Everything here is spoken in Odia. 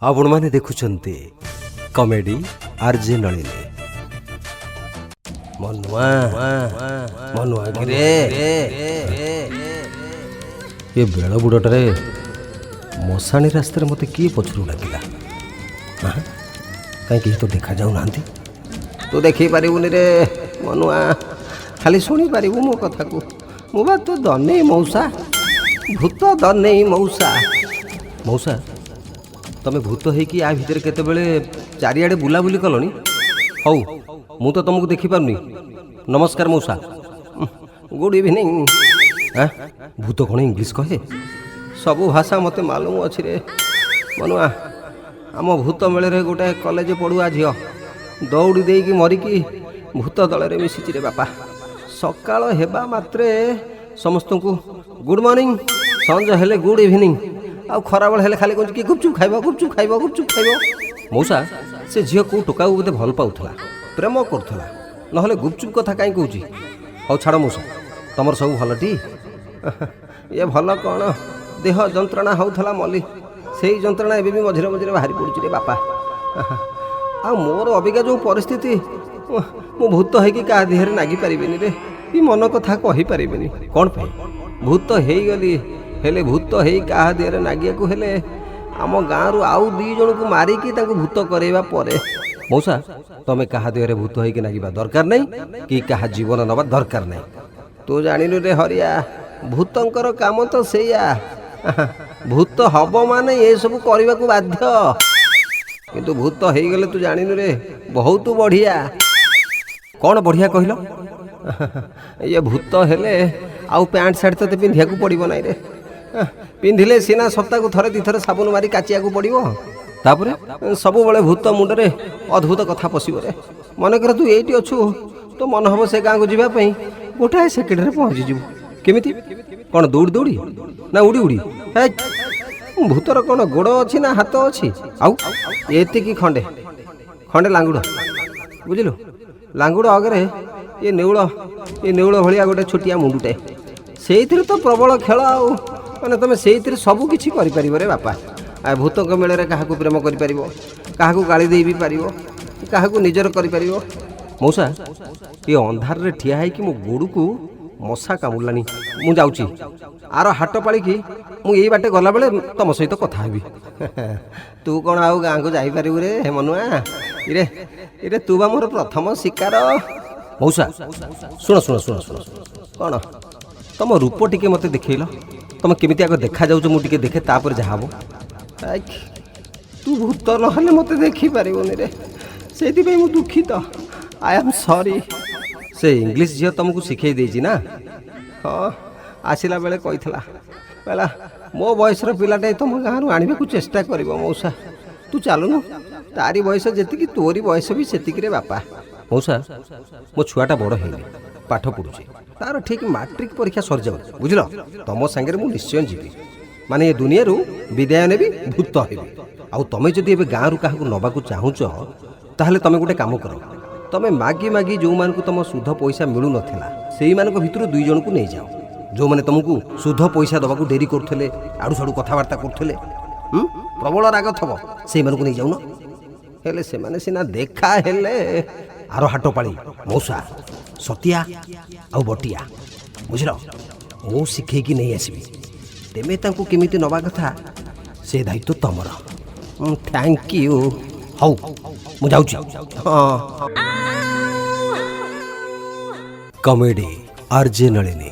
ଆପଣମାନେ ଦେଖୁଛନ୍ତି କମେଡି ଆର୍ଜେ ନଳିନୀ। ମନୁଆ, ମନୁଆ କିରେ? ଏ ବେଳ ବୁଡ଼ଟାରେ ମଶାଣି ରାସ୍ତାରେ ମୋତେ କିଏ ପଛରୁ ଡାକିଲା? ଆଁ? କାହିଁ, କେହି ତ ଦେଖାଯାଉନାହାନ୍ତି। ତୁ ଦେଖିପାରିବୁନି ରେ ମନୁଆ, ଖାଲି ଶୁଣିପାରିବୁ ମୋ କଥାକୁ। ମୁଁ ବା ତୁ ଦନେଇ ମଉସା, ଭୂତ ଦନେଇ ମଉସା। ମଉସା, ତମେ ଭୂତ ହେଇକି ୟା ଭିତରେ କେତେବେଳେ ଚାରିଆଡ଼େ ବୁଲାବୁଲି କଲଣି? ହଉ, ମୁଁ ତ ତମକୁ ଦେଖିପାରୁନି। ନମସ୍କାର ମଉସା, ଗୁଡ୍ ଇଭିନିଂ। ଆଁ, ଭୂତ କ'ଣ ଇଂଲିଶ କହେ? ସବୁ ଭାଷା ମୋତେ ମାଲୁମ ଅଛି ରେ ମନୁଆ। ଆମ ଭୂତ ମେଳରେ ଗୋଟେ କଲେଜ ପଢ଼ୁଆ ଝିଅ ଦୌଡ଼ି ଦେଇକି ମରିକି ଭୂତ ଦଳରେ ମିଶିଛି ରେ ବାପା। ସକାଳ ହେବା ମାତ୍ରେ ସମସ୍ତଙ୍କୁ ଗୁଡ଼୍ ମର୍ଣ୍ଣିଂ, ସଞ୍ଜ ହେଲେ ଗୁଡ଼୍ ଇଭିନିଂ, ଆଉ ଖରାବେଳ ହେଲେ ଖାଲି କହୁଛି କି ଗୁପଚୁପ୍ ଖାଇବ, ଗୁପଚୁପ୍ ଖାଇବ, ଗୁପଚୁପ୍ ଖାଇବ। ମଉସା, ସେ ଝିଅ କେଉଁ ଟୋକାକୁ ବୋଧେ ଭଲ ପାଉଥିଲା, ପ୍ରେମ କରୁଥିଲା, ନହେଲେ ଗୁପଚୁପ୍ କଥା କାହିଁ କହୁଛି? ହଉ ଛାଡ଼ ମଉସା, ତମର ସବୁ ଭଲଟି? ଇଏ ଭଲ କ'ଣ, ଦେହ ଯନ୍ତ୍ରଣା ହେଉଥିଲା ମଲି, ସେଇ ଯନ୍ତ୍ରଣା ଏବେ ବି ମଝିରେ ମଝିରେ ବାହାରି ପଡ଼ୁଛି ରେ ବାପା। ଆଉ ମୋର ଅବିକା ଯେଉଁ ପରିସ୍ଥିତି, ମୁଁ ଭୂତ ହେଇକି କାହା ଦେହରେ ନାଗିପାରିବିନି ରେ, କି ମନ କଥା କହିପାରିବିନି। କ'ଣ ପାଇଁ? ଭୂତ ହେଇଗଲି, ହେଲେ ଭୂତ ହେଇ କାହା ଦେହରେ ନାଗିବାକୁ ହେଲେ ଆମ ଗାଁରୁ ଆଉ ଦୁଇ ଜଣଙ୍କୁ ମାରିକି ତାଙ୍କୁ ଭୂତ କରେଇବା ପରେ। ମଉସା, ତମେ କାହା ଦେହରେ ଭୂତ ହେଇକି ନାଗିବା ଦରକାର ନାହିଁ କି କାହା ଜୀବନ ନେବା ଦରକାର ନାହିଁ। ତୁ ଜାଣିନୁ ରେ ହରିଆ, ଭୂତଙ୍କର କାମ ତ ସେଇଆ। ଭୂତ ହବ ମାନେ ଏସବୁ କରିବାକୁ ବାଧ୍ୟ। କିନ୍ତୁ ଭୂତ ହେଇଗଲେ, ତୁ ଜାଣିନୁ ରେ, ବହୁତ ବଢ଼ିଆ। କ'ଣ ବଢ଼ିଆ କହିଲ? ଇଏ ଭୂତ ହେଲେ ଆଉ ପ୍ୟାଣ୍ଟ ସାର୍ଟ ତତେ ପିନ୍ଧିବାକୁ ପଡ଼ିବ ନାହିଁ ରେ। ପିନ୍ଧିଲେ ସିନା ସପ୍ତାହକୁ ଥରେ ଦୁଇଥର ସାବୁନ ମାରି କାଚିବାକୁ ପଡ଼ିବ। ତାପରେ ସବୁବେଳେ ଭୂତ ମୁଣ୍ଡରେ ଅଦ୍ଭୁତ କଥା ପଶିବ ରେ। ମନେକର ତୁ ଏଇଠି ଅଛୁ, ତୋ ମନ ହବ ସେ ଗାଁକୁ ଯିବା ପାଇଁ, ଗୋଟାଏ ସେକେଣ୍ଡରେ ପହଞ୍ଚିଯିବୁ। କେମିତି? କ'ଣ ଦୌଡ଼ି ଦୌଡ଼ି ନା ଉଡ଼ି ଉଡ଼ି? ହେ, ଭୂତର କ'ଣ ଗୋଡ଼ ଅଛି ନା ହାତ ଅଛି? ଆଉ ଏତିକି ଖଣ୍ଡେ ଖଣ୍ଡେ ଲାଙ୍ଗୁଡ଼, ବୁଝିଲୁ? ଲାଙ୍ଗୁଡ଼ ଅଗରେ ଏ ନେଉଳ, ଏ ନେଉଳ ଭଳିଆ ଗୋଟେ ଛୋଟିଆ ମୁଣ୍ଡୁଟେ, ସେଇଥିରେ ତ ପ୍ରବଳ ଖେଳ। ଆଉ ମାନେ ତୁମେ ସେଇଥିରେ ସବୁ କିଛି କରିପାରିବ ରେ ବାପା। ଆଉ ଭୂତଙ୍କ ମେଳରେ କାହାକୁ ପ୍ରେମ କରିପାରିବ, କାହାକୁ ଗାଳି ଦେଇ ବି ପାରିବ, କାହାକୁ ନିଜର କରିପାରିବ। ମଉସା, ଏ ଅନ୍ଧାରରେ ଠିଆ ହେଇକି ମୋ ଗୋଡ଼କୁ ମଶା କାମୁଡ଼ିଲାଣି। ମୁଁ ଯାଉଛି, ଆର ହାଟ ପାଳିକି ମୁଁ ଏଇ ବାଟେ ଗଲାବେଳେ ତମ ସହିତ କଥା ହେବି। ତୁ କ'ଣ ଆଉ ଗାଁକୁ ଯାଇପାରିବୁ ରେ ମନୁଆ? ଇରେ ଇରେ, ତୁ ବା ମୋର ପ୍ରଥମ ଶିକାର। ମଉସା, ଶୁଣ ଶୁଣ ଶୁଣ ଶୁଣ। କ'ଣ? ତମ ରୂପ ଟିକେ ମୋତେ ଦେଖେଇଲ। ତମେ କେମିତି ଆଗ ଦେଖାଯାଉଛ ମୁଁ ଟିକେ ଦେଖେ, ତାପରେ ଯାହା ହବ। ଆଇକ୍, ତୁ ଭୂତ ନହେଲେ ମୋତେ ଦେଖିପାରିବୁନି ରେ, ସେଇଥିପାଇଁ ମୁଁ ଦୁଃଖିତ। I am sorry. ସେ ଇଂଲିଶ ଝିଅ ତମକୁ ଶିଖେଇ ଦେଇଛି ନା? ହଁ, ଆସିଲା ବେଳେ କହିଥିଲା, କହିଲା ମୋ ବୟସର ପିଲାଟା ତମ ଗାଁରୁ ଆଣିବାକୁ ଚେଷ୍ଟା କରିବ। ମଉସା, ତୁ ଚାଲୁନୁ, ତାରି ବୟସ ଯେତିକି ତୋରି ବୟସ ବି ସେତିକିରେ ବାପା। ମଉସା, ମୋ ଛୁଆଟା ବଡ଼ ହେଇନି, ପାଠ ପଢ଼ୁଛି, ତାର ଠିକ୍ ମାଟ୍ରିକ ପରୀକ୍ଷା ସରିଯାଉ, ବୁଝିଲ? ତମ ସାଙ୍ଗରେ ମୁଁ ନିଶ୍ଚୟ ଯିବି, ମାନେ ଏ ଦୁନିଆରୁ ବିଦାୟ ନେବି, ଭୂତ ହେବି। ଆଉ ତମେ ଯଦି ଏବେ ଗାଁରୁ କାହାକୁ ନେବାକୁ ଚାହୁଁଛ, ତାହେଲେ ତମେ ଗୋଟେ କାମ କର। ତମେ ମାଗି ମାଗି ଯେଉଁମାନଙ୍କୁ ତମ ସୁଧ ପଇସା ମିଳୁନଥିଲା, ସେଇମାନଙ୍କ ଭିତରୁ ଦୁଇ ଜଣଙ୍କୁ ନେଇଯାଅ, ଯେଉଁମାନେ ତମକୁ ସୁଧ ପଇସା ଦେବାକୁ ଡେରି କରୁଥିଲେ, ଆଡ଼ୁ ସାଡ଼ୁ କଥାବାର୍ତ୍ତା କରୁଥିଲେ, ହୁଁ, ପ୍ରବଳ ରାଗ ଥବ, ସେଇମାନଙ୍କୁ ନେଇଯାଉନ। ହେଲେ ସେମାନେ ସିନା ଦେଖା ହେଲେ। ଆର ହାଟ ପାଳି ମଉସା, ସତିଆ ଆଉ ବଟିଆ, ବୁଝିଲ? ମୁଁ ଶିଖେଇକି ନେଇ ଆସିବି। ତେମେ ତାଙ୍କୁ କେମିତି ନେବା କଥା ସେ ଦାୟିତ୍ୱ ତମର। Thank you. ହଉ, ମୁଁ ଯାଉଛି। ହଁ, କମେଡି ଆର୍ଜେ ନଳିନୀ।